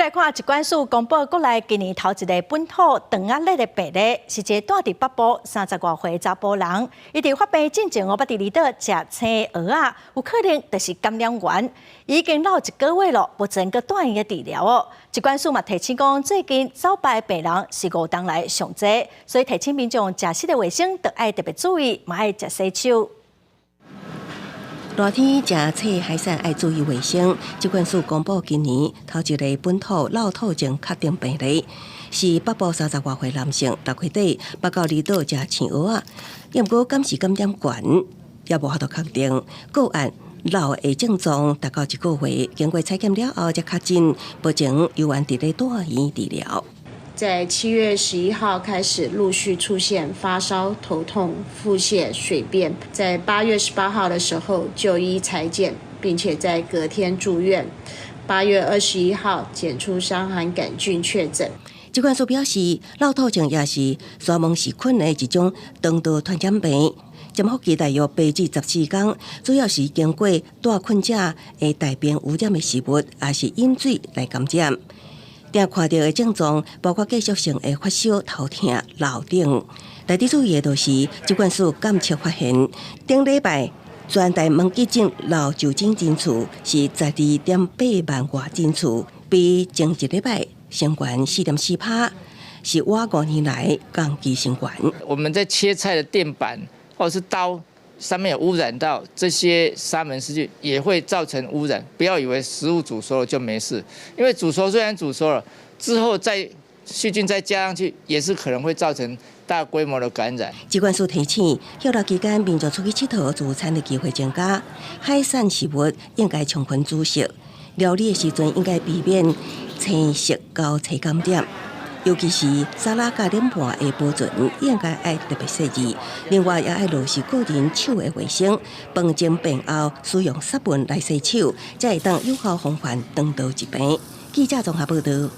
來看，疾管署公布國內今年頭一例本土腸仔熱的病例，是一个蹛佇北部30外歲查埔人，伊佇發病進前哦，捌佇離島食青蚵仔，有可能就是感染源，已經落一個月咯，目前閣住院的治療哦。疾管署嘛提醒講，最近走敗病人是5冬來上濟，所以提醒民眾食食的衛生著愛特別注意，嘛愛食洗手。熱天食青海產愛注意衛生。疾管署公布今年頭一例本土落肚症確定病例，是北部30外歲男性，6月底捌到離島食青蚵仔，毋過敢是感染源，猶無法度確定。個案落的症狀達到一個月，經過採檢了後才確診，目前猶原佇咧住院治療。在7月11號開始陸續出現發燒、頭痛、腹瀉、水便，在8月18號的時候就醫採檢，並且在隔天住院。8月21號檢出傷寒桿菌確診。疾管署表示，落肚症也是沙門氏菌的一種腸道傳染病，潛伏期大約8至14天，主要是經過帶菌者的大便污染的食物，抑是飲水來感染。常看著的症狀包括繼續性的發燒、頭痛、落等。特別注意的就是，疾管署監測發現，頂禮拜全台門急診落就診人次是12.8萬外人次，比前一禮拜升懸4.4趴，是倚5年來同期新懸。我們在切菜的墊板或者是刀上面有污染到這些沙門氏菌，也會造成污染。不要以為食物煮熟了就沒事，因為煮熟雖然煮熟了，之後再細菌再加上去，也是可能會造成大規模的感染。疾管署提醒，歇熱期間民眾出去𨑨迌聚餐的機會增加，海產食物應該充分煮熟，料理的時陣應該避免生食交叉感染。尤其是沙拉佮冷盤的保存，應該愛特別細緻。另外，也愛落實個人手的衛生，飯前便後使用殺菌來洗手，才會當有效防範腸道疾病。記者綜合報道。